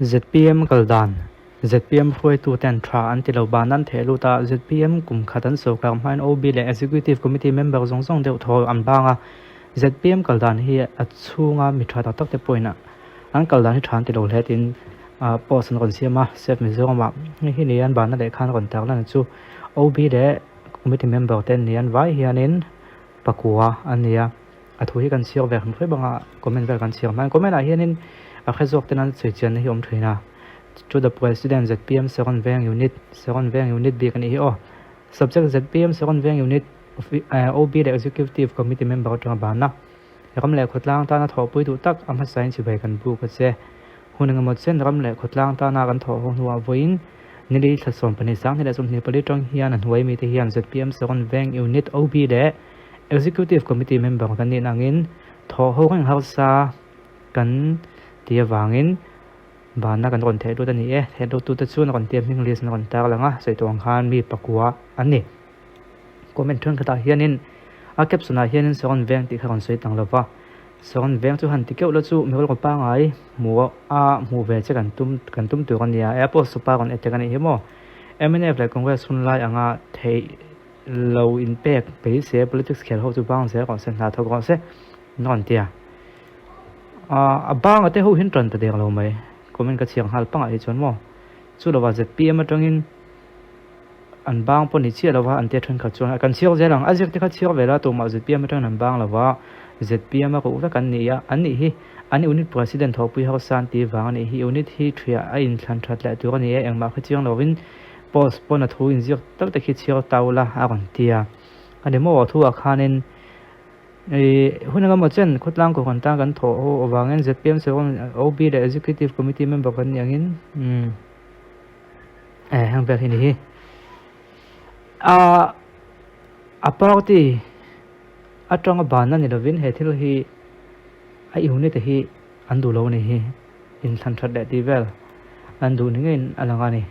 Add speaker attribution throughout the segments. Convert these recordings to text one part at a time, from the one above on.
Speaker 1: ZPM kal dan, ZPM hruaituten tha an ti lo ban an theh lut a, ZPM kum khat an sawrkar hmain OB leh Executive Committee member zawng zawng deuh thaw an bang a, ZPM kal dan hi a chhunga mi tha tak tak te pawhin an kal dan hi tha an ti lo hle tiin post an rawn siam a, Save Mizoram-ah hei hi ni an banna lehkha an rawn tarlan chu OB leh Committee member te an ni an vai hianin pakua an ni a. A thu hi kan chhiar ve hrim hrep anga comment vel kan chhiar hman. Comment ah hianin a hre zawk ten an sawi chianna hi awm thin a. To the President zpm Saron Veng Unit, Saron Veng Unit bik a nih hi aw. Subject zpm Saron Veng Unit OB leh Executive Committee member atanga ban a. Ram leh khawtlang tana thawhpui duh tak a hmasain chivai kan buk a che. Hun engemaw chen ram leh khawtlang tana kan thawh ho hnuah vawiin nili thla 12 2024 tang hian a hnuai mite hian zpm Saron Veng Unit OB leh Executive Committee member kan nih angin thawh ho reng harsa kan ti avangin banna kan rawn theh lut a ni e. Theh luttute chuan a rawn tia hming list an rawn tar lang a, sawi tawh ang khan mi pakua an ni. Comment thenkhatah hianin a caption ah hianin Saron Veng tih kha rawn sawi tang lo va, Saron Veng chu han ti keuh la chu mirual pangngai hmuh a hmuh ve che kan tum kan tum tur a nia. Airpost pa rawn attack a nih hi maw? Mnf leh Congress hun lai anga theih Lo inpek beisei politics khel ho chu bang zel rawh se, hna thawk rawh se an rawn ti a. A banga te ho hian tan ta dek lo mai, comment ka chhiar nghal pangah hi chuan maw. Chu lovah zpm atangin an bang pawh ni chiah lova an tia thenkhat chuan kan chhiar zel ang, a ziak te kha chhiar ve la tumah zpm atangin an bang lova, zpm a ruh vek an ni a, an nih hi an unit president thawhpui harsa an tih vang a nih hi, unit hi thiah a inthlan that leh tur a ni e, engmah kha chiang lovin Post pawn a thu inziak tal te khi chhiar tau la a rawn ti a, a ni maw a thu ah khanin ih hun engemaw chen khawtlang kohhran tan kan thawh ho avangin zpm seven OB leh Executive Committee member kan nih angin umm eh heng vel hi ni hi a a party atanga banna ni lovin he thil hi a unit hi an duh lo a ni hi. Inthlan that leh tih vel an duh ni ngeiin a lang a ni.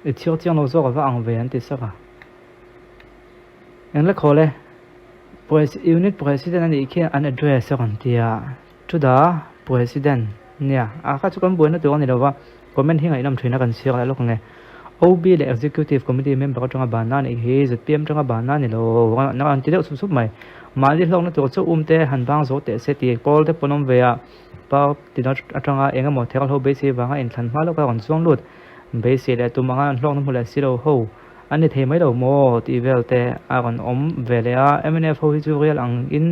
Speaker 1: I chhiar chiang lo zawk a va ang ve an ti sak a. Engla khawl e, Unit President a nih khian an address a rawn ti a, Chuda President nia a kha chu kan buaina tur a ni lo va, comment hi ngaihnawm thin a kan chhiar leh lawk ang e. OB leh Executive Committee member atanga banna a nih hi zpm atanga banna a ni lo an ti deuh sup sup mai. Mahni hlawkna tur chu um te han bang zo teh se tih pawl te pawn awm ve a, pa tin atanga eng emaw thek ho beisei vanga inthlan hma lawka rawn chuang lut beisei leh tum anga an hlawkna hmu leh si lo ho an ni thei mai lo maw tih vel te a rawn awm ve leh a, mnf ho hi chu rial ang in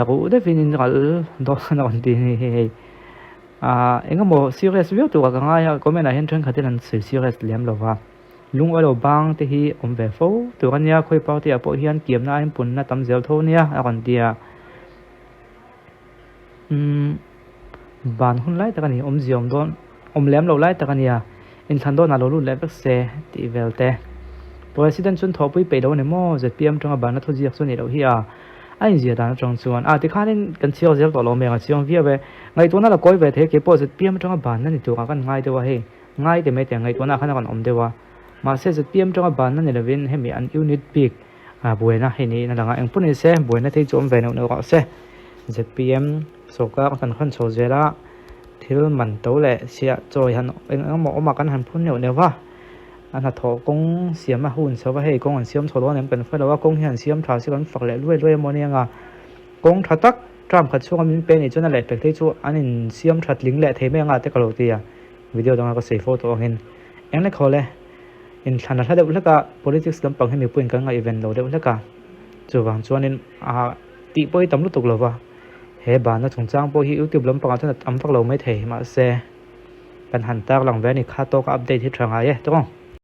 Speaker 1: ruh deuhin in ral dawn a rawn ti a ni hei. Ahh eng emaw serious viau turah ka ngai a, comment ah hian thenkhatin an sawi serious lem lo va, lungawi lo bang te hi awm ve fo tur a nia, khawi party ah pawh hian kiamna a inpunna tam zel tho nia a rawn ti a, umm ban hun lai tak a ni, awmzia awm dawn awm lem loh lai tak a nia, inthlan dawnah lo lut leh vek se tih vel te. President chuan thawhpui peih lo a ni maw? Zpm atanga banna thuziak chu a nih loh hi a. A inzia dan atang chuan a tikhanin kan chhiar zel tawh lo mai ang a chiang viau e. Ngaihtuahna la kawi ve thei kei pawh zpm atanga banna ni turah kan ngai deuh a hei ngai te mai te ngaihtuahna ah khan a rawn awm deuh a. Mahse zpm atanga banna ni lovin hemi an unit bik buaina hei niin a lang a engpawh ni se buaina te hi chu awm ve neuh neuh rawh se. Zpm sawrkar kan hawn chho zel a thil man to leh chhiah chawi han eng emaw awmah kan han phun neuh neuh va. A hnathawh kawng siam a hun chho va, hei kawng an siam chho dawn em kan hre lo a, kawng hi an siam tha se kan fak leh luai luai emaw ania nga, kawng tha tak tram khat chhunga min pe nih chuan a lehpek te chu an in siam tha tling leh thei mai anga te ka lo ti a, video danga ka sawi fo tawh angin eng lek haw le, inthlan a hla deuh hlek a, politics lampang hi mipuiin kan ngaihven lo deuh hlek a, chuvang chuanin a tih pawh hi tam lutuk lo va, he banna chungchang pawh hi youtube lampangah chuan a tam vak lo maithei mahse. Kan han tar lang ve a ni kha tawka update hi tha ngai e tawng.